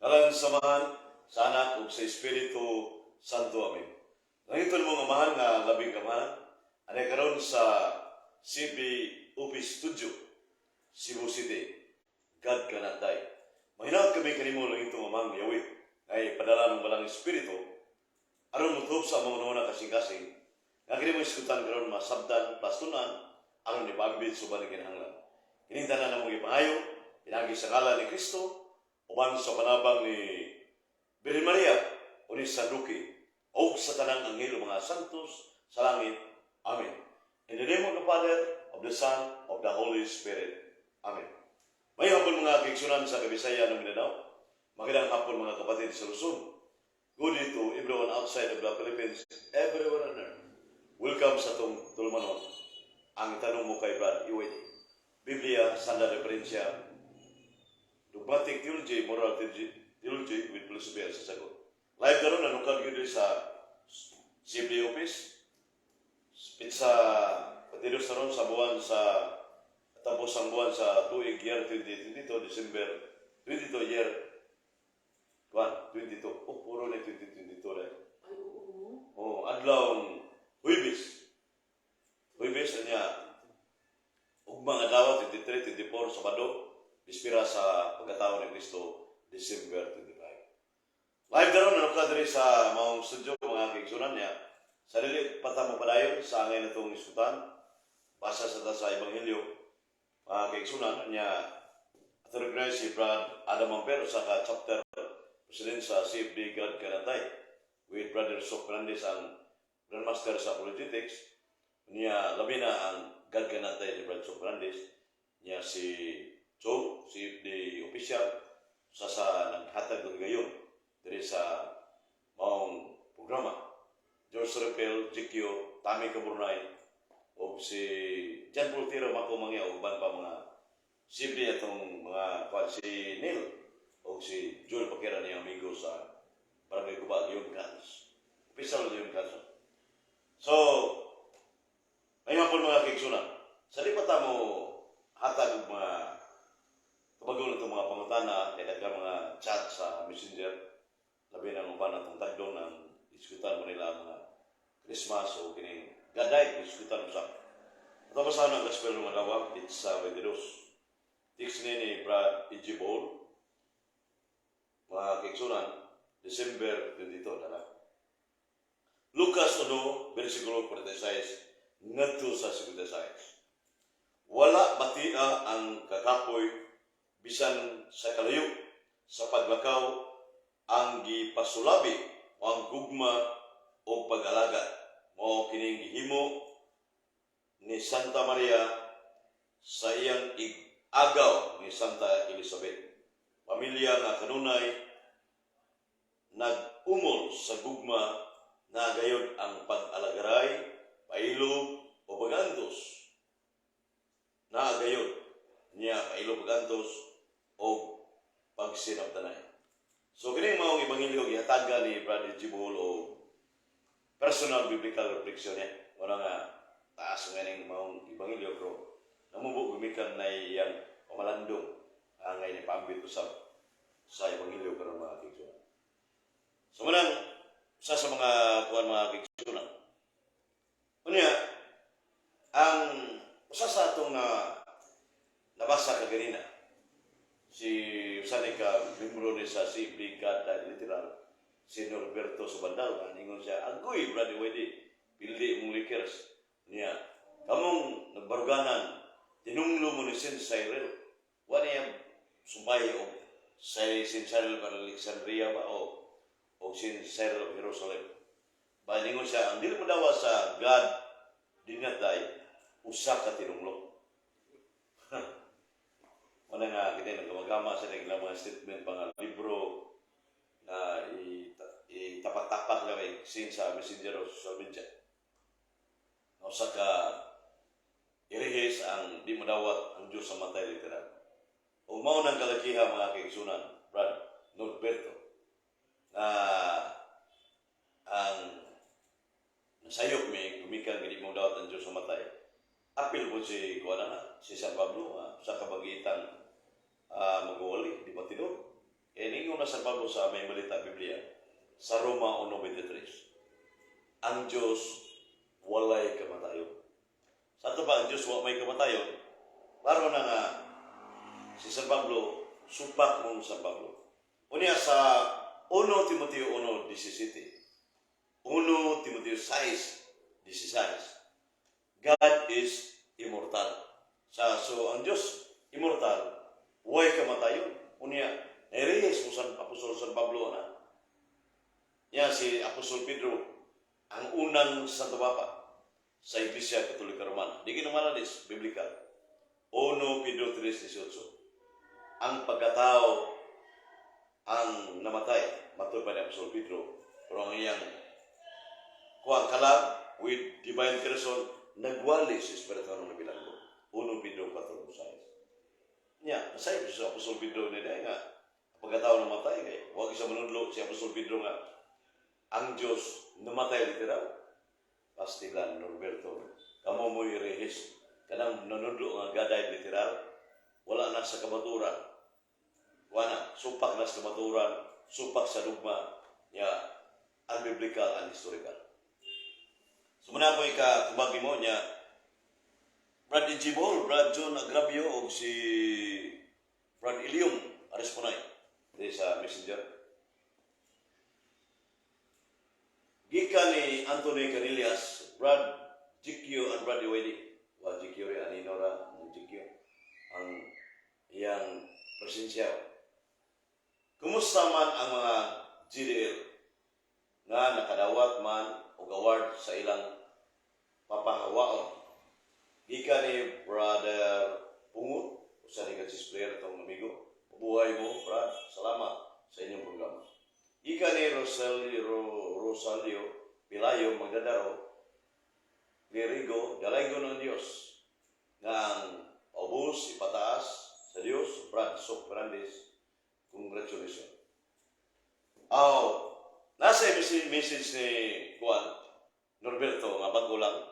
Ngalan sa Amahan, sa Anak, ug sa Espiritu Santo. Amen. Langiton mong Amahan nga labing kamahalan, anay karon sa CB Office Studio, Cebu City. God Cannot Die. Mahinaot kami kanimo, langitong Amang Yahweh, ay padala ng Balaang Espiritu, aron motuob sa among una kasing-kasing, nga kini mo iskutan karon masabdan, plastunan, aron ipaambit sa uban kinahanglan. Kining tanan among ipangayo, pinagi sa ngalan ni Kristo, uban sa panabang ni Birhen Maria, o ni San Roque, o sa tanang anghel o mga santos sa langit. Amen. In the name of the Father, of the Son, of the Holy Spirit. Amen. May hapon, mga kaigsunan sa Kabisaya ng Mindanao. Magandang hapon, mga kapatid sa Luzon. Good day to everyone outside of the Philippines, everywhere on earth. Welcome sa atong tulumanon, Ang Tanong Mo kay Brad EYD. Biblia, Standard Referensya, Dogmatic Theology, Moral Theology, Theology with Philosophy sa sagot. Live karon nanukag yun sa CFD office. Petsa 22 na ron sa buwan sa tapos ang buwan sa tuig year 2022, December 22, year 1, 22. Oh, puro na 2022 na. Ay, oo. Oh, adlaw Huwebes. Huwebes anya ugmang adlaw 23, 24, Sabado, bispira sa pagkatao ni Kristo, December 25. Live karon na diri sa maong studio, mga kaigsunan niya. Sa dili pa ta mo padayon sa angay natong iskutan, basa sa ta sa Ebanghelyo, mga kaigsunan niya, ato recognize si Brad Adam Ampero sa ka chapter president sa CFD God Cannot Die with Brother Sok Fernandez, ang Grandmaster sa Apologetics niya. Labi na ang God Cannot Die ni Brad Sok Fernandez niya, si Chong, CFD official sa naghatag ng gayon diri sa maong programa, George Repel, GQ, Tami Kaburnay o si John Paul Tiro Mako Mangya o uban pa mga simple atong mga kwan, si Neil o si Joel Paquera niyang amigo sa Barangay Guba, Leon Cans. Official Leon Cans. So, may hapon, mga kaigsunan. Sa di pa ta mo hatag og mga tubagon itong mga pangutana kay daghan mga chat sa Messenger, labi na ang uban atong tagdon ang diskutan mo nila ang mga Christmas o kining gaday diskutan usab. Ato basahan ang Gospel ng adlaw, it's 22. Text ni Brad E.G. Ball, mga kaigsunan, December 22 na. Lucas 1, versikulo 46, ngadto sa 56. Wala batia ang kakapoy bisan sa kalayo sa paglakaw ang gipasulabi o ang gugma o pag-alagad. Mao kining gihimo ni Santa Maria sa iyang ig-agaw ni Santa Elizabeth. Pamilya nga kanunay nag-umol sa gugma na gayod ang pag-alagaray, pailob o pagantos. Na gayod niya pailob, pagantos o pagsinabtanay. So kini maong ebanghelyo gihatagan ni Brother Jibol o personal biblical reflection niya. Wala nga taas nga ning maong ebanghelyo pero namubo gumikan na iyang pamalandong ang ngay ni paambit usab sa ebanghelyo karon, mga kaigsunan. So manang sa mga kuan, mga kaigsunan. Unya ang usa sa atong na nabasa kaganina, si usa ni ka membro ni sa CB God Literal, si Norberto Subandal, ningon siya, "Agoy, Brother EYD, pildi mong likers niya kamong nagbaruganan, tinunglo mo ni Saint Cyril." Wa niya sumbay og sa Saint Cyril of Alexandria ba o Saint Cyril of Jerusalem ba. Ningon siya, ang dili mo dawa sa God Did Not Die usa ka tinunglo. Wala nga kita naggamagama sa ilang mga statement pa nga libro na itapak-tapak lang ay sin sa Messenger o social media. Nga usa ka irihis ang di madawat ang Diyos sa matay literal. O mao nang kalakiha, mga kaigsunan, Brad Norberto, na ang nasayop mi gumikan nga di mo dawat ang Diyos sa matay. Apil po si kuan na si San Pablo sa kabagitang magwali di ba tinuod. Kaya ningon na San Pablo sa May Balita Biblia, sa Roma 1.23, ang Diyos walay kamatayon. Sa ato pa, ang Diyos wa may kamatayon, klaro na nga si San Pablo, supak mong San Pablo. Unya sa 1 Timoteo 1.17, 1 Timoteo 6.16, God is immortal. So, ang Diyos, immortal, way kamatayon. Unya, nairehis mo San Apostol San Pablo na. Ya si Apostol Pedro, ang unang Santo Papa sa Iglesia Katolika Romana. Di kinumalalis, biblical. 1 Pedro 3.18. Ang pagkatao ang namatay, matod pa ni Apostol Pedro, pero ang iyang kuang kalag with divine person, nagwali si Espiritu ng nabilanggo. 1 Pedro 4.6. Nya, nasayop si Apostol Pedro ni dahil nga, ang pagkatao namatay, kay huwag isa manudlo si Apostol Pedro nga, ang Diyos namatay literal. Pastilan, Norberto, kamo mo'y rehis, kanang nanudlo nga God died literal, wala na sa kamaturan. Wala, supak na sa kamaturan, supak sa dugma, ya, unbiblical and historical. So muna ako ikatubag mo niya, Brad Ejibol, Brad John Agrabio, o si Brad Ilium Arisponay, di sa Messenger. Gikan ni Anthony Canillas, Brad GQ and Brad Iwedi. Wa GQ rin, anino ra ang GQ. Ang iyang presensya. Kumusta man ang mga GDL nga nakadawat man og award sa ilang papahawaon? Gikan ni Brother Pungut, usa ni ka player itong amigo. Mabuhay mo, Brad. Salamat sa inyong programa. Gikan ni Rosalio Pilayo, magdadaro, Lirigo, dalaygo ng Diyos, nga ang paubos, ipataas sa Diyos, Brad Sok Fernandez, congratulations. Aw, nasa message ni Juan, Norberto, nga bago lang,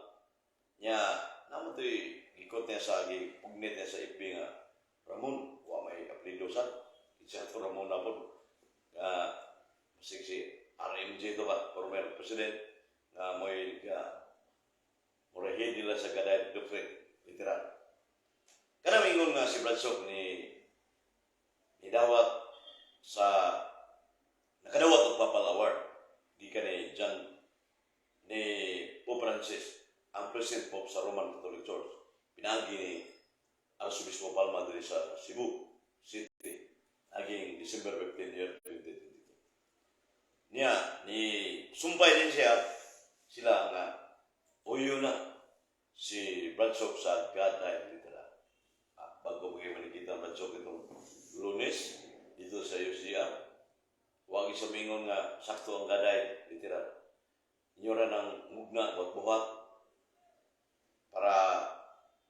niya, namo to'y ikot niya sa, gipugnit niya sa FB nga, Ramon, wa may apelido sa, isa to Ramon na po, nga, masig si RMG to ba, former president, nga mo'y nga, murahin nila sa God died doctrine, literal. Kanang ingon nga si Brad Sok ni dawat sa nakadawat og Papal Award gikan ni John ni Pope Francis, ang President Pope sa Roman Catholic Church, pinaagi ni Arsobispo Palma diri sa Cebu City aging December 15 year 2022. Niya ni sumpay din siya sila nga uyo na si Brad Sok sa God died literal. Bago mo kayo manikita ang Brad Sok itong Lunes dito sa UCR, huwag isa mingon nga sakto ang God died literal. Inyo ra ng mugna buhat buhat para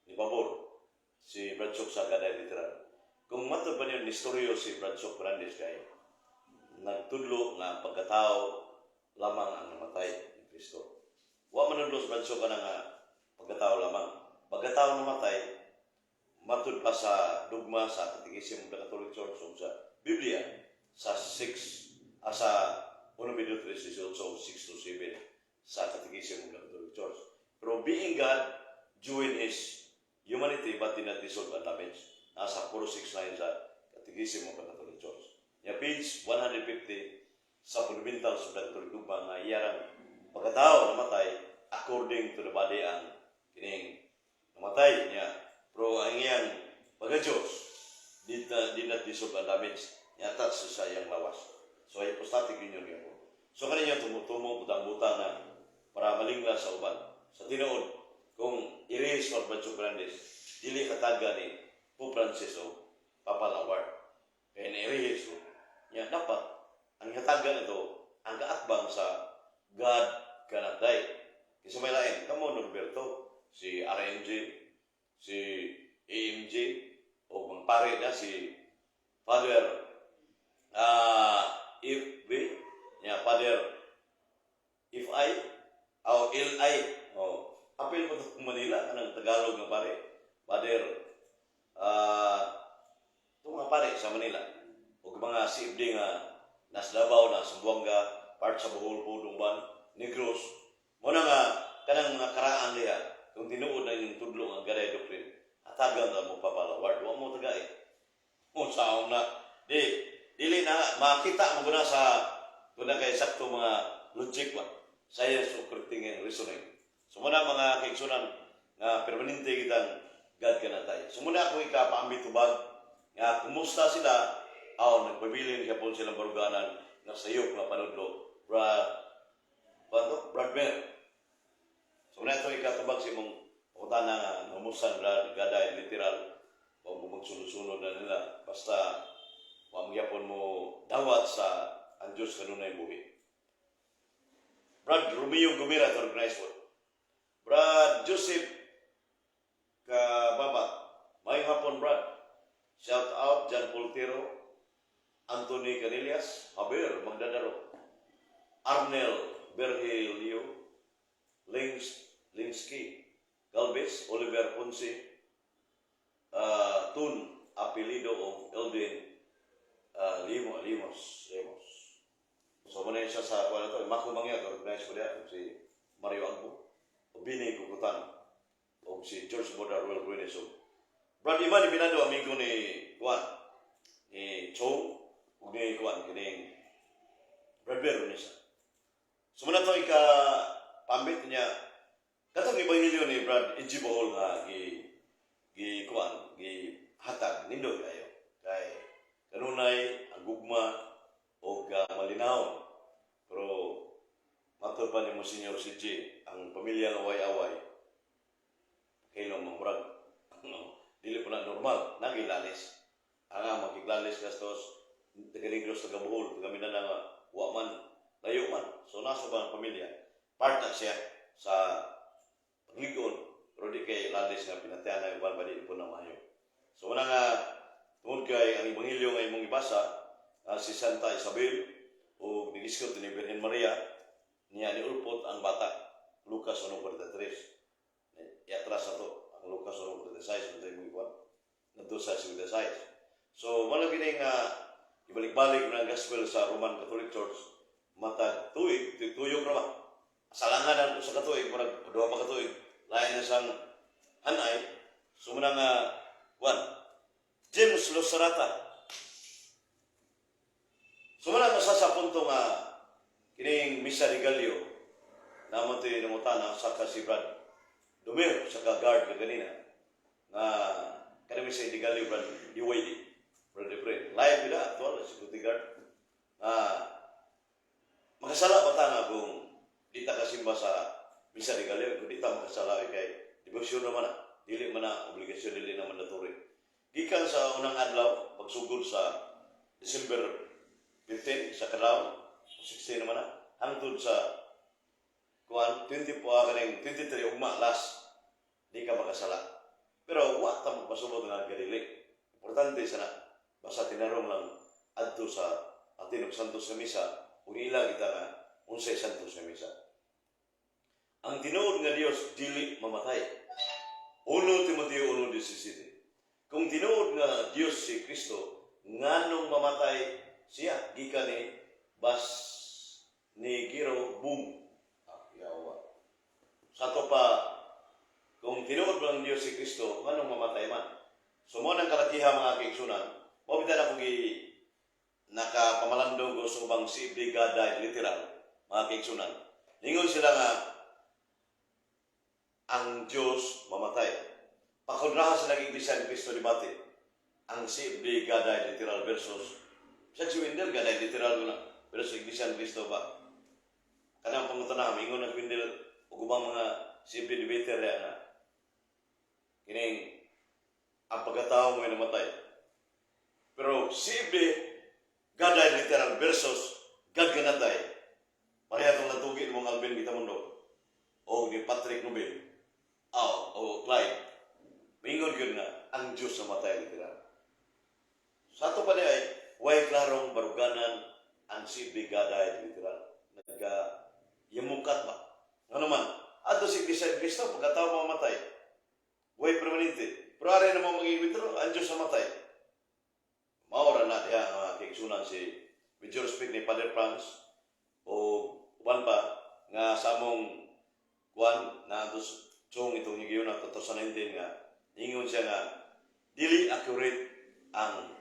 ni pabor si Brad Sok sa God died literal. Kung matod pa niyo nistoryo si Brad Sok Fernandez kay nagtudlo nga ang pagkatao lamang ang namatay ni Kristo. Wa man nudlo sa Brad Sok nga pagkatao lamang. Pagkatao namatay, matud pa sa dugma sa Catechism of the Catholic Church o sa Biblia sa 6 sa 1 Pedro 3, 18, 6 to 7 sa Catechism of the Catholic Church. Pero being God, join his humanity but did not dissolve and damage. Nasa 469 sa Catechism of the Catholic Church. Ya page 150 sa Fundamentals of the Catholic Dogma nga iyarang pagkatao namatay according to the body ang kining namatay niya. Pero ang iyang pagka-Diyos did not dissolve and damage niya attached sa iyang lawas. So hypostatic union niya po. So kaniya tumutumo butang-butang na para malingla sa uban. Sa tinuod, kung i-raise or Brad Fernandez, dili kataga ni Pope Francis o Papal Award. Kaya na-i-raise ko, niya dapat ang hataga nito ang kaatbang sa God cannot die. Kasi may lain, kamo Norberto, si RMG, si AMJ, o mga pare na si Father FB, niya Father if I, o LI, oh, apil mo to Manila, anang Tagalog nga pare, Father, itong mga pare sa Manila, Ug mga CFD nga nas Davao, na Zamboanga, part sa Bohol po, Dumban, Negros. Mao na nga kanang mga karaan diha, kung tinuod na inyong tudlo ang Gaday Doctrine, hatagan ta mo papalaward. Wa mo tagai. Kung saon na, di, dili na, makita mo guna sa, kung na kay sakto mga logic ba, science of correcting and reasoning. So muna, mga kaigsunan, nga permanente kitang God kanatay. So muna ako ikapaambit tubag, nga kumusta sila, aw, nagpabilin siya po silang baruganan nga sayop nga panudlo, Brad, Brad, Brad Mer. So muna ito ikatubag sa imong pangutana nga namusan Brad Gaday literal, kung magsunod-sunod na nila, basta wa magyapon mo dawat sa ang Diyos kanunay buhi. Brad Romeo Gumira to organize po. Brad Joseph Kababa, may hapon, Brad. Shout out John Poltero, Anthony Canelias, Javier Magdadaro, Arnel Bergilio, Lings, Linsky, Galvez, Oliver Ponce, Tun Apelido of Eldin Limo, Limos, Limos. So, muna siya sa kuha na to. Mako Mangya, organize ko diya, si Mario Agbo, o Bini Kukutan, o si George Boda Royal Ruiz. So, Brad Iman Binando, amigo ni Juan, ni Chong, ug ni Juan, kining Brad Bero ni siya. So, muna to ika pambit niya, katong ebanghelyo ni Brad Inji Bohol nga gi gi kuan gi hatag, nindot kayo kay kanunay ang gugma og malinaw, pero matod pa ni Monsignor CJ, ang pamilya nga way away kaylong mamurag no, dili po na normal. Nagilalis ang makiglalis gastos taga Negros, taga Bohol, taga Mindanao nga wa man layo man. So nasa ba ang pamilya, part na siya sa pagligon, pero di kay lalis nga pinatayan na uban ba, di po na maayo. So wala nga tungod kay ang ebanghelyo nga imong ibasa, si Santa Isabel o nigisgot ni Virgen Maria niya ni ulpot ang bata, Lucas 1:43. Iatras na to ang Lucas 1:46 unsa imong ikuan ngadto sa 56. So wala gini nga ibalik-balik ng gospel sa Roman Catholic Church matag tuig, tuyok ra ba, salangan ang usa ka tuig, murag duha pa ka tuig, lain na siyang hanay. So muna nga kuan James Losarata. So muna nga sa punto nga kining Misa de Gallo naman to yung nangutana sa ka si Brad Dumir sa ka guard ka ganina nga kanang Misa de Gallo, Brad DYD, Brad Efren live bila actual security guard nga makasala ba ta nga kung di ta kasimba sa Misa de Gallo? Kung di ta makasala eh, kay debosyon naman na, dili man na obligasyon, dili na mandatory. Gikan sa unang adlaw pagsugod sa December 15 sa kadlaw 16 naman na hangtod sa kuan 20 po kaning 23 ugma last, di ka makasala, pero wa ta magpasubot nga gadili. Importante sana basta tinarong lang adto sa atin og Santos nga Misa ug ila kita nga unsay Santos nga Misa. Ang tinuod nga Dios dili mamatay, 1 Timoteo 1:17. Kung tinuod nga Dios si Kristo, nganong mamatay siya? Gikan ni Bas ni Giro Boom. Ah, yawa. Sa to pa, kung tinuod bang Dios si Kristo, nganong mamatay man? So mo nang kalakiha, mga kaigsunan, mo bitan ako gi nakapamalandong ko sa ubang CFD God died literal, mga kaigsunan. Ningon sila nga ang Diyos mamatay. Pakontraha sa naging Iglesia ni Cristo debate. Ang CFD God died literal versus sa si Wendell, God died literal ko na. Pero sa Iglesia ni Cristo ba? Kanang pangutana, ingon ang Wendell ug ubang mga CFD debater ya na kining ang pagkatao mo ay namatay. Pero CFD God died literal versus God cannot die. Pareha itong natugi mong Alvin Gitamundo o ni Patrick Nobel aw o Clyde. Mingon yun nga ang Diyos namatay literal. Sa ato pa niya ay way klarong baruganan ang CFD God died literal. Nagka yamukat ba? Ano man? Ato si Iglesia ni Cristo, pagkatao mamatay, way permanente. Pero ari naman magiging withdraw, ang Diyos namatay. Maura. na diha nga kaigsunan si, with due respect ni Father Franz o uban pa nga sa among kuan na atos chong itong higayon na 2019 nga ingon siya nga dili accurate ang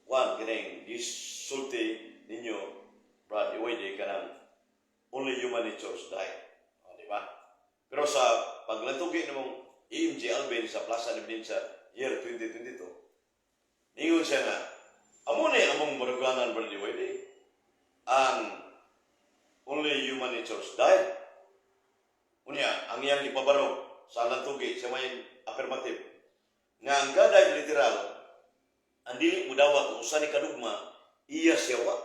kuan kining gisulti ninyo, Brad Iwede, kanang only human natures die. O, di ba? Pero sa paglantugi namong EMG Alvin sa Plaza de Ebidensya year 2022, ningon siya nga amo ni among baruganan, Brad Iwede, ang only human natures die. Unya, ang iyang ipabarog sa lantugi sa may affirmative nga ang God died literal, ang dili mo dawat kung usa ni kadugma, iya siya wa.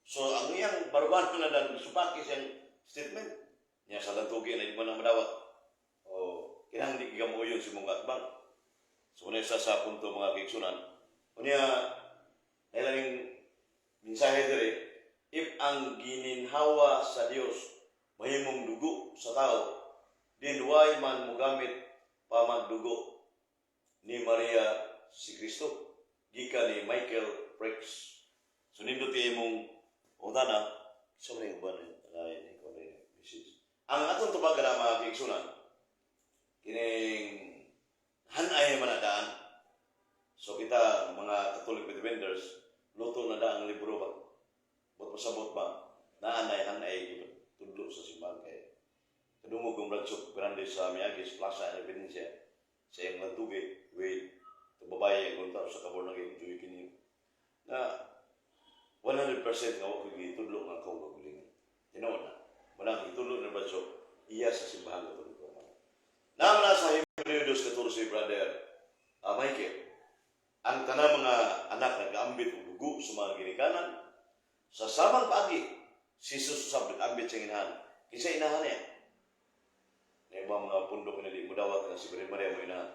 So ang iyang baruganan na dan supaki siyang statement niya sa lantugi na di mo na madawat. O kinahanglan di gigamuyon si mong atbang. So una sa punto, mga kaigsunan. Unya, nailaning mensahe dire, if ang gininhawa sa Dios mahimong dugo sa tao, then why man mogamit pa magdugo ni Maria si Kristo? Gikan ni Michael Prex. So nindot kay imong utana sa mga uban ay ni ko ni message. Ang atong tubag na, mga kaigsunan, kining hanay man na daan. So kita mga Catholic defenders, luto na daan ang libro ba. But pasabot ba, naanay hanay tudlo sa simbahan kay kadungog kong Brad Sok Fernandez sa Miagis Plaza en Ebidensya sa iyang lantugi with the babae ang kontra sa kabor naging Joy kini na 100% nga wa ko gitudlo nga akong kagalingon. Tinuod na. Wala gitudlo ni Brad Sok iya sa Simbahan Katoliko. Naman na sa Hebreo 2:14, Brother Michael, ang tanang mga anak nag-ambit og dugo sa mga ginikanan sa samang paagi, si Jesus usab nag-ambit sa inahan. Kinsa inahan niya? Na ibang mga pundok na di mo dawat nga si Virgen Maria mo inahan.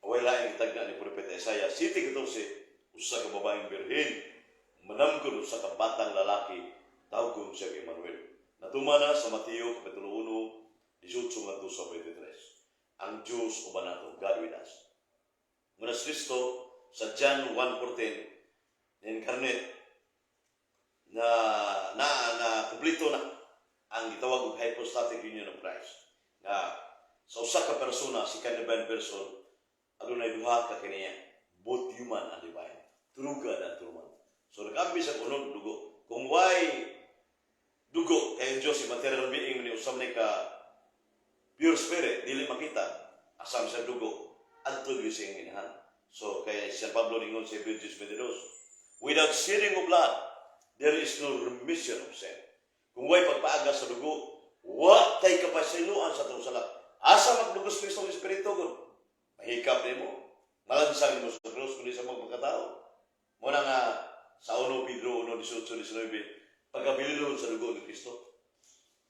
Way laing gitagna ni Propeta Isaiah 7:14, usa ka babaeng birhen manamkon usa ka batang lalaki, tawgon siya kay Emmanuel. Natuma na sa Mateo kapitulo 1, 18 ngadto sa 23. Ang Diyos uban nato, God with us. Muna si Kristo sa John 1:14 incarnate na na na kumpleto na ang gitawag og hypostatic union of Christ. Nga sa usa ka persona, si divine person, adunay duha ka kaniya, both human and divine. True God and true man. So nag-ambi sa kunog dugo. Kung why dugo kay ang Diyos si material being ni usab ni ka pure spirit, dili makita asam sa dugo adto gyud sa iyang inahan. So kay San Pablo ningon sa Hebrews 22, "Without shedding of blood there is no remission of sin." Kung way pagpaaga sa dugo, wa tay kapasayloan sa atong sala. Asa magdugos Kristo ang Espiritu gud? Mahikap nimo, malansang nimo sa krus kundi sa mga pagkatao. Mo na nga sa 1 Pedro 1:18 19, pagkabililon sa dugo ni Kristo.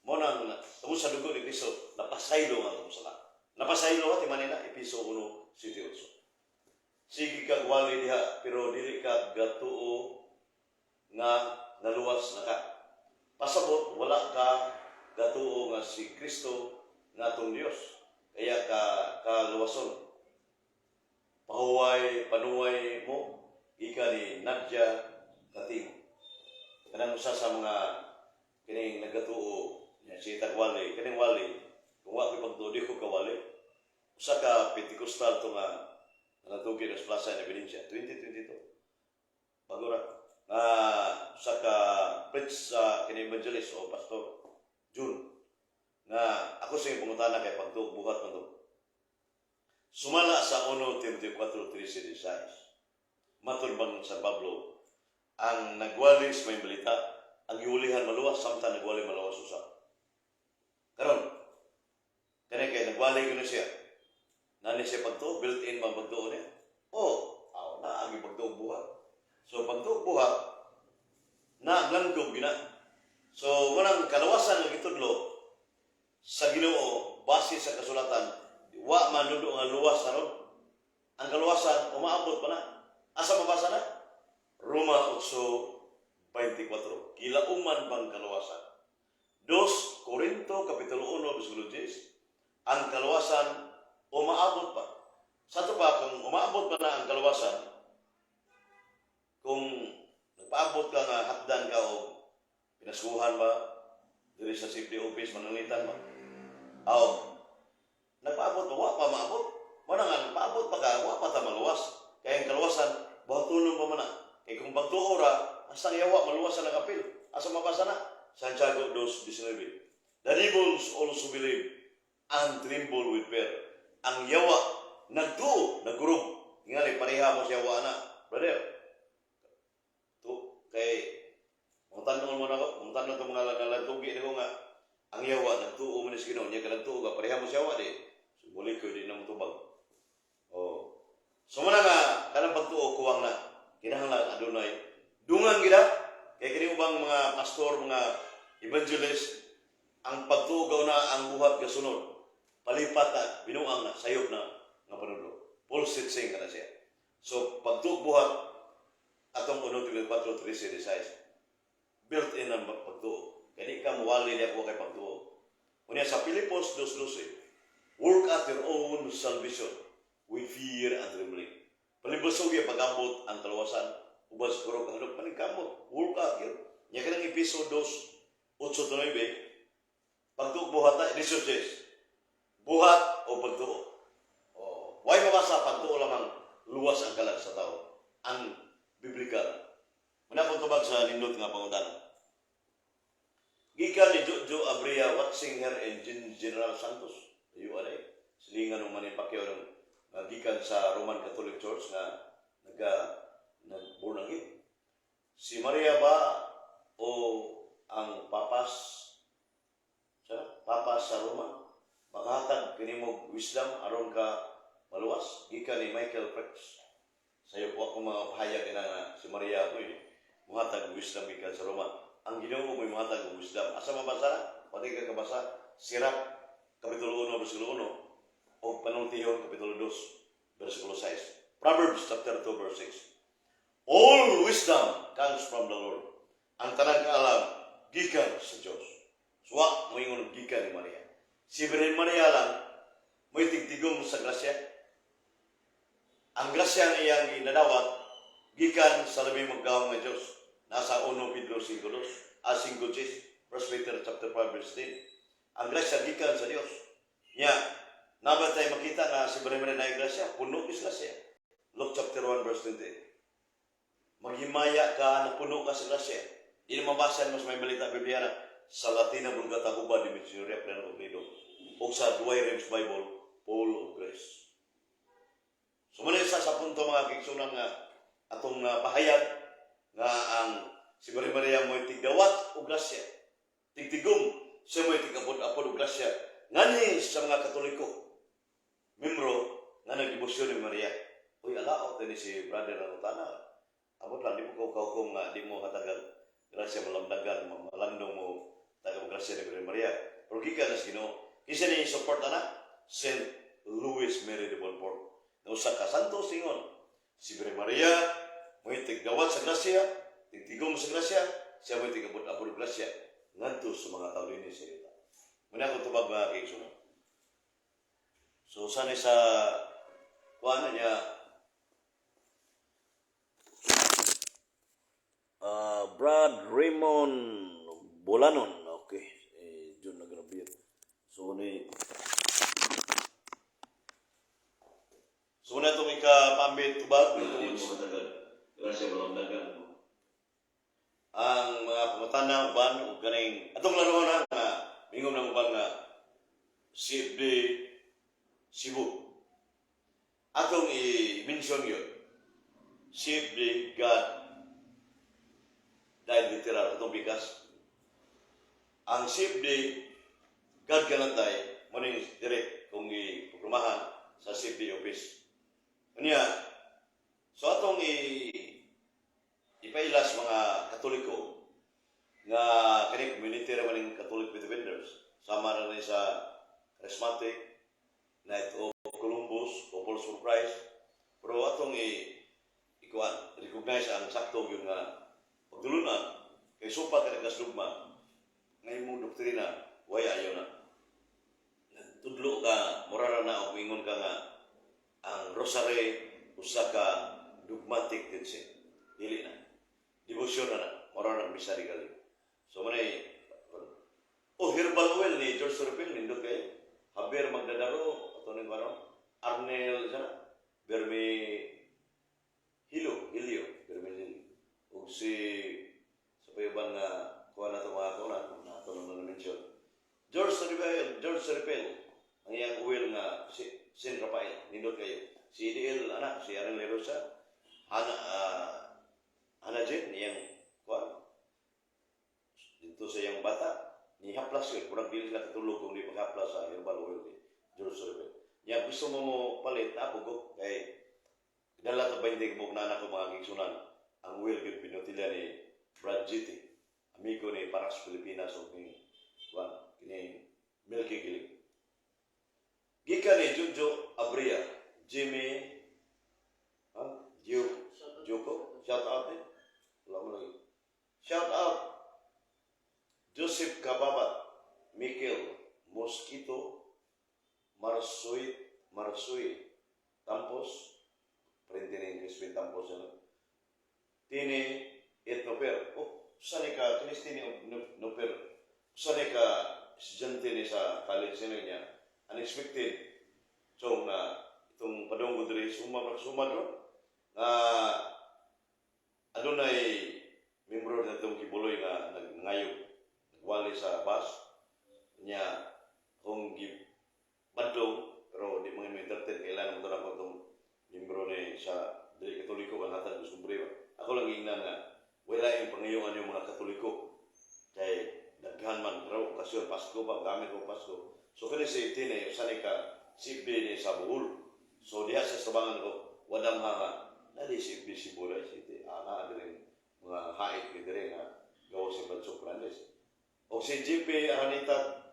Mo na nga tungod sa dugo ni Kristo napasaylo ang atong sala. Napasaylo ti manina Efeso 1:7 8. Sige kag wali diha pero dili ka gatuo nga naluwas na ka. Pasabot wala ka gatuo nga si Kristo nga atong Dios. Kaya ka kaluwason. Pahuway, panuway mo, gikan ni Nadia Katimo. Kanang usa sa mga kining nagatuo niya si Tagwali, kining wali, kung wa ko'y pagtuo, di ko kawali. Usa ka Pentecostal to nga natugi sa Plaza en Ebidensya, 2022. Bago ra. Nga usa ka preach sa kini evangelist o pastor June nga ako sa iyong pangutana kay pagtuo buhat man to. Sumala sa 1 Timoteo 4:13 16. Matod bang San Pablo, ang nagwali sa may balita, ang giulihan maluwas samtang nagwali maluwas usab? Karon, kani kay nagwali kuno siya. Nani siya pagtuo, built-in bang pagtuo niya? Oh, aw na agi pagtuo buhat. So pagtuo buhat, na glangkob gina. So walang kalawasan nga gitudlo sa Ginoo base sa kasulatan, wa manudo nga luwas na ron. Ang kaluwasan umaabot pa na. Asa mabasa na? Roma 8:24. Gilauman bang kaluwasan? 2 Corinto Kapitulo 1 versikulo 10. Ang kaluwasan umaabot pa. Sa ato pa, kung umaabot pa na ang kaluwasan, Kung nagpaabot ka nga hatdan ka o pinaskuhan ba, diri sa CFD office, mananglitan ba? Aw, nagpaabot ba? Wa pa maabot. Wala nga, nagpaabot pa ka, wa pa ta maluwas. Kaya ang kaluwasan, buhatunon pa man na. Kaya kung pagtuo ra, hasta ang yawa, maluwas sa nakapil. Asa mabasa na? Santiago 2.19. "The demons also believe and tremble with fear." Ang yawa, nagtuo, nagurog. Tingali, pareha mo siya yawa na. Brother, to, kay, kung tanong mo na ko, kung tanong itong mga nalantugi niko nga, ang yawa, nagtuo mo ni sa Ginoo, niya ka nagtuo ka, pareha mo siya yawa, di. So, muli ko, di na mo tubag. Oh. So, muna nga, kanang pagtuo, kuwang na. Kinahanglan, adunay dungan gida, kay kini ubang mga pastor, mga evangelist, ang pagtuo gaw na ang buhat gasunod. Palipat na, binuang na, sayop na, nga panudlo. False teaching ka na siya. So, pagtuo buhat, atong 1, 4, 13, 16. Built in ang pagtuo. Kaya di ka muwali niya ako kay pagtuo. Unya sa Filipos 2.12, "Work at your own salvation with fear and trembling." Palibusog yung pag-abot ang kaluwasan. Uban sa kurog ang halok paningkamot. Work out yun. Nya kanang Episo 2, 8 to 9, pagtuo buhat na, resources. Buhat o pagtuo. Oh, why mabasa pagtuo lamang luwas ang kalag sa tao? Ang biblical. Muna akong tubag sa nindot nga pangutana. Gikan ni Jojo Abria, watching here in General Santos. Ayo alay. Silingan ng Manny Pacquiao ng gikan sa Roman Catholic Church nga naga nag-born again. Si Maria ba o ang papas sa papas sa Roma makahatag kini mo wisdom aron ka maluwas? Gikan ni Michael Frex. Sayo po ako mga pahayag na nga si Maria ko eh muhatag wisdom gikan sa Roma. Ang Ginoo mo'y muhatag og wisdom. Asa mabasa na? Pati ka kabasa Sirach kapitulo 1 bersikulo 1 o Panultihon kapitulo 2 bersikulo 6. Proverbs chapter 2 verse 6. "All wisdom comes from the Lord." Ang tanang kaalam gikan sa Dios. Suwa moingon gikan ni Maria. Si Birhen Maria lang mo'y tigtigom sa grasya. Ang grasya nga iyang ginadawat gikan sa labing magahom nga Dios. Nasa 1 Pedro 5:2, a 5:10, 1 Peter chapter 5 verse 10. Ang grasya gikan sa Dios. Nya, naman tayo makita nga si Birhen Maria na grasya, puno is grasya. Luke chapter 1 verse 28. Maghimaya ka na puno ka sa grasya. Di na mabasa mas may balita Biblia na sa Latina Vulgata hubad ni Missionaria Plano Oviedo o sa Douay-Rheims Bible, full of grace. So muna isa sa punto, mga kaigsunan, nga atong pahayag nga ang si Maria Maria mo'y tigdawat og grasya. Tigtigom siya mo'y tigapod-apod og grasya. Ngani sa mga Katoliko, membro nga nagdebosyon ni Maria. Uy, alaot ni si brother ang utana. Abot lang, di mo kaukom nga di mo hatagan grasya, malamdagan, malandong mo taga grasya ni Birhen Maria. Pero gikan na sa Ginoo. Kinsa ni support ana? Saint Louis Mary de Montfort. Na usa ka santo singon. Si Birhen Maria mo'y tigdawat sa grasya, tigtigom sa grasya, siya mo'y tigabot-abot og grasya ngadto sa mga tao dinhi sa yuta. Muna akong tubag, mga kaigsunan. So sana sa kuan niya Brad Raymond Bolanon. Okay. Eh, June na grabe. So ni So na itong ikapambit tubag tungod sa grasya malamdagan ang mga pangutana uban ug kaning atong laruon na nga mingon ng uban nga CFD Cebu. Atong i-mention yun, CFD God dahil literal atong bikas ang CFD God Galantay mo ni direct kung iprogramahan sa CFD office unya. So atong i ipailas mga Katoliko nga kani community ra man ning Catholic with Defenders, sama ra ni sa Charismatic, Knight of Columbus, Couples for Christ, pero atong i ikuan recognize ang sakto gyud nga pagtulunan kay supa ka nagkasugma nga imong doktrina way ayo na nagtudlo ka mura na og ingon ka nga ang rosary usa ka dogmatic teaching. Dili na. Debosyon na na. Mora na misa di galing. So, manay, oh, herbal oil ni George Surpil, nindot kayo. Javier Magdadaro, ato ning ano, Arnel, sana, Berme Hilo, Hilio, Berme Hilio. Ug si, sa payuban nga, kuha na ito mga kaunan, na ito lang na mention. George Surpil, George Surpil, ang iyang oil nga si Sin Rafael, nindot kayo. Si EDL, anak, si Aaron Lerosa, Hana, Hana Jen, iyang kuha, dito sa iyang bata, ni haplas yun, kurang dili sila katulog kung di paghaplas sa herbal oil ni George Surpil. Niya, gusto mo mo palit, na ko, kay dala to 20 mo na ko mga kigsunan, ang oil gyud pinutilya ni Brad GT, amigo ni Paras Pilipinas o ni kuan, kini Milky Giling. Gikan ni Junjo Abria, Jimmy, ha? Gio, Joko, shout out eh. Wala mo lagi. Shout out Joseph Kababat, Mikel Mosquito, Marsuy, Marsuy, Tampos, prende ni Crispin Tampos ano. Tini Etnoper. Oh, saan ka, kinis Tini Noper. Saan ka, estudyante ni sa college niya. Unexpected. So, nga, itong padunggo diri suma, suma doon. Nga, adunay membro na itong Kibuloy nga nagngayog, nagwali sa bus. Nya, kung badlong, pero di mo entertain, kailangan mo ako itong membro ni sa dili Katoliko ang hatag ng sumbre ba. Ako lang ingnan nga wala yung pangayuan yung mga Katoliko. Kay daghan man pero okasyon Pasko pa gamit ko Pasko. So kani si Tine usa ni ka CB ni sa Bohol. So diha sa sabangan ko wadam ha nali si CB si Bohol si ana diri mga hait ni diri nga gawa si Banso Fernandez. O si GP Aranita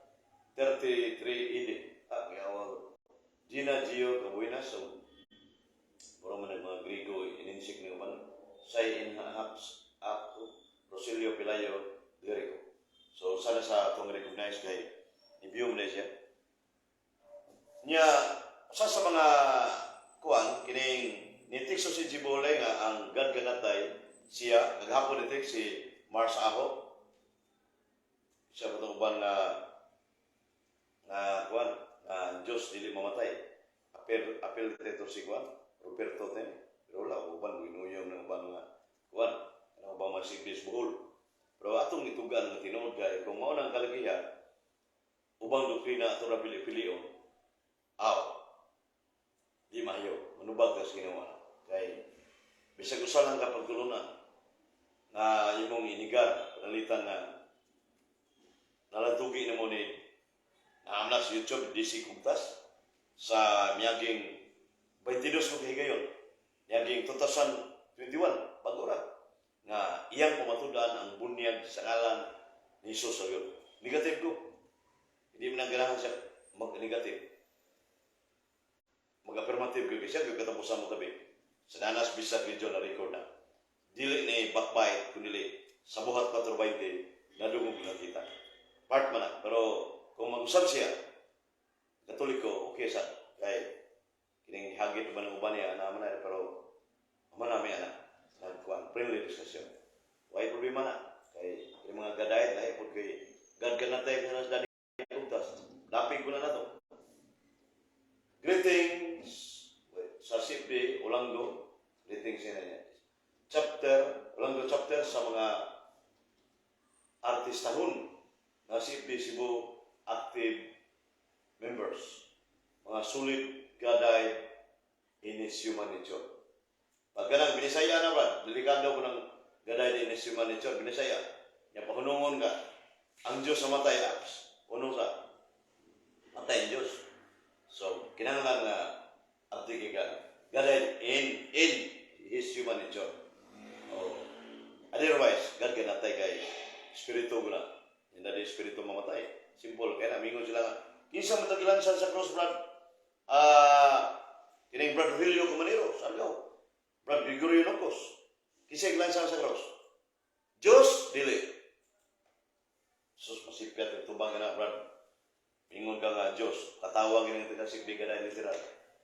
33 ED. Ah, giawag. Gina Gio Cabuenas. So, puro man ang mga Grigo ininsik ni uban. Say in Haps ako Rosilio Pelayo Lirico. So sana sa atong recognize kay i-view mo na siya. Nya usa sa mga kuan kining ni teksto si Jibole nga ang God ganatay siya naghapon ni text si Mars Aho siya pa uban nga nga kuan nga Diyos dili mamatay, apel apel dito si kuan Roberto Ten, pero wala uban ginuyom ng uban nga kuan ano ba man si Bohol, pero atong itugan nga tinuod kay kung mao nang kalagihan ubang doktrina ato ra pili-pilion, aw di maayo manubag ka sa Ginoo kay bisag usa lang ka pagtulunan nga imong inigar panalitan nga nalantugi na mo ni naamna sa YouTube DC Kugtas sa miyaging 22 mo kahigayon miyaging 2021 bago ra nga iyang pamatudan ang bunyag sa ngalan ni Jesus sa Dios. Negative ko, hindi mo nang ganahan siya mag-negative, mag-affirmative ko siya kung katapusan mo tabi sa Danas Bisag Region na record na dili ni backbite kundi sa buhat 420 nadungog na kita part man na, pero kung mag-usab siya Katoliko, okay sa kay kining hagit man ang uban niya ana man na, pero amo nami ana nagkuan friendly discussion, way problema na kay yung mga gadayat lahi pud kay God kanatay ka sa dani kugtas dapig ko na nato. Greetings sa CB Olango, greetings niya niya chapter Olango chapter sa mga artistahon na CB Cebu active members, mga solid gaday in his human nature. Pag ganang Binisaya na ba, delikado ko ng gaday in his human nature, Binisaya. Yang pahunungon ka, ang Diyos sa matay, apps, unong sa matay ang Diyos. So, kinahanglan nga abdi ka gaday in his human nature. Oh. Otherwise, God ganatay kay espiritu ko na. Hindi na espiritu mamatay. Simple. Kaya na, mingon sila nga, kinsa man tagilansan sa cross, Brad? Ah, kining Brad Rogelio Comanero, sa Argao. Brad Gregorio Nocos. Kinsa gilansan sa cross? Diyos, dili. Sus, masipyat yung tubang na, Brad. Mingon ka nga, Diyos, katawag yun ang taga-sigbi ka na literal.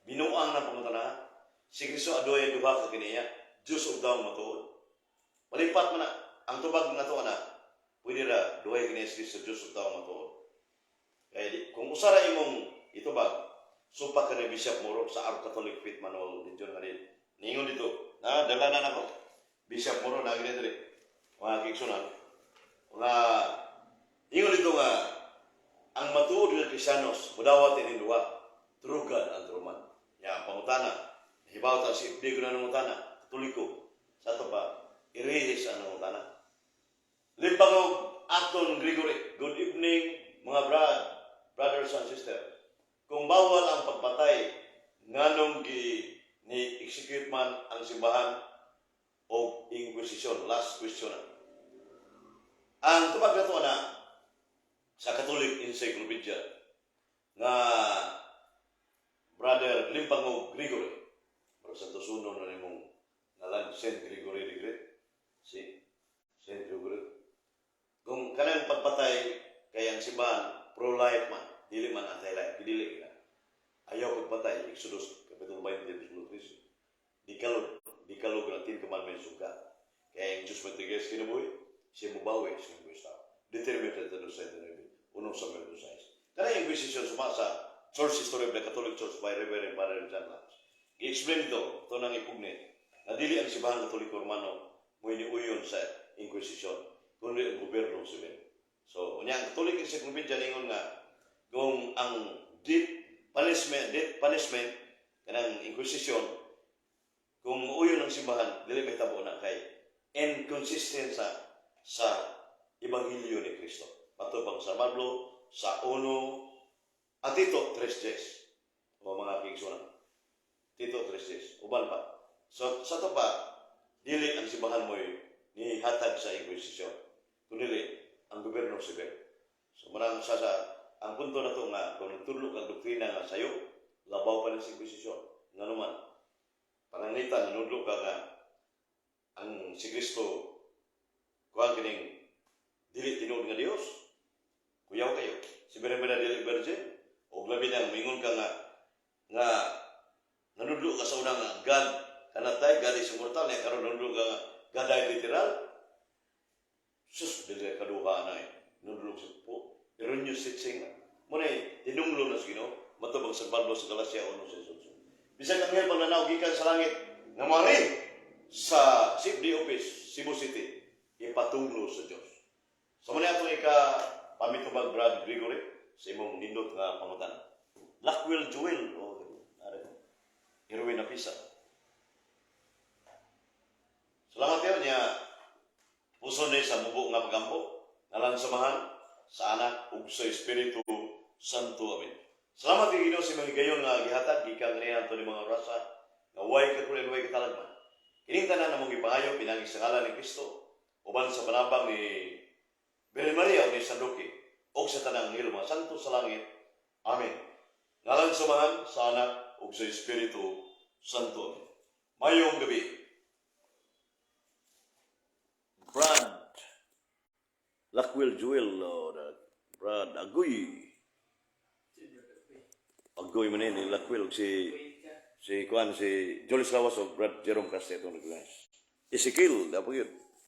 Binuang na pangutana. Si Kristo adoy duha ka kiniya. Diyos ug daw matuod. Malipat man na ang tubag nga to na pwede ra duhay kini si sa Dios ug tao matuod. Kaya di, kung usa ra imong itubag, supak ka ni Bishop Muro sa Our Catholic Faith Manual Legion nga din. Ningon dito, na dala na nako. Bishop Muro na gini diri. Mga kaigsuonan. Mga ingon dito nga ang matuod nga Kristiyanos mudawat ining duha, true God and true man. Ya ang pangutana, hibaw ta si FD ko na nangutana, Katoliko. Sa ato pa, irehis ang nangutana. Limpangog Aton Gregory. Good evening, mga brothers and sisters. Kung bawal ang pagpatay, nganong gi ni execute man ang simbahan o Inquisition? Last question na. Ang tubag na to na sa Catholic Encyclopedia nga Brother Limpangog Gregory, para sa Suno na nimong ngalan, Saint Gregory the Great, si Saint Gregory. Kung kanang pagpatay kay ang simbahan pro-life man, dili man anti-life, dili ka. Ayaw pagpatay, Exodus Kapitulo 20, versikulo 3. Decalogue na Ten Commandments of God. Kaya ang Diyos matigas kinabuhi, siya mubawi sa kinabuhi sa tao. Determined sa 39, 1 Samuel 6. Kanang Inquisition suma sa Church History of the Catholic Church by Reverend Father John Lance. I-explain ito, ito nang ipugnit, na dili ang Simbahan Katoliko Romano mo iniuyon sa Inquisition, kundi ang gobyerno sibil. So, unya ang Catholic Encyclopedia ningon nga kung ang death punishment kanang Inquisition, kung uyon ang simbahan, dili mahitabo na kay inconsistent sa ebanghelyo ni Kristo. Patubang sa Pablo sa 1 at Tito 3.10 o mga kaigsuonan. Tito 3.10 uban pa. So sa to pa, dili ang simbahan mo'y nihatag sa Inquisition, kundi ang gobyerno sibil. So marang sa ang punto na to nga kung nagtudlo kag doktrina nga sayo, labaw pa ni sa Inquisition. Nga naman, pananglitan nanudlo ka nga ang si Kristo kuan kining dili tinuod nga Dios. Kuyaw kayo. Si Mary Maria dili virgin o labi nang mingon ka nga nanudlo ka sa una nga God kanatay, God is immortal, niya karon nanudlo ka nga God ay literal. Sus, dili kaduha na eh. Nanudlo sa po. Erroneous teaching na. Muna eh, tinunglo na sa Ginoo. Matubang sa Pablo sa Galatia 1:6. Bisag anghel pananaw gikan sa langit nga mari sa CFD office, Cebu City, ipatunglo sa Dios. So muna atong ika pamitubag, Brad Gregory, sa imong nindot nga pangutana. Blackwell Joel o are Erwin Apisa. Salamat kayo niya. Puso ni sa mubo nga pagampo, ngalan sa Amahan, sa Anak, ug sa Espiritu Santo. Amen. Salamat kay Ginoo sa imong higayon nga gihatag gikan kaniya ato ni mga orasa nga way kakulen, way katalagman. Kining tanan namong gipangayo pinagi sa ngalan ni Kristo uban sa panabang ni Birhen Maria o ni San Roque ug sa tanang anghel, mga santo sa langit. Amen. Ngalan sa Amahan, sa Anak ug sa Espiritu Santo. Amen. Mayong gabi. Brad Lackwell Joel o Brad Agoy. Agoy man ni Lackwell si Kuan si Julius Lawas o Brad Jerome Castro nag. Ezekiel, dapat yun.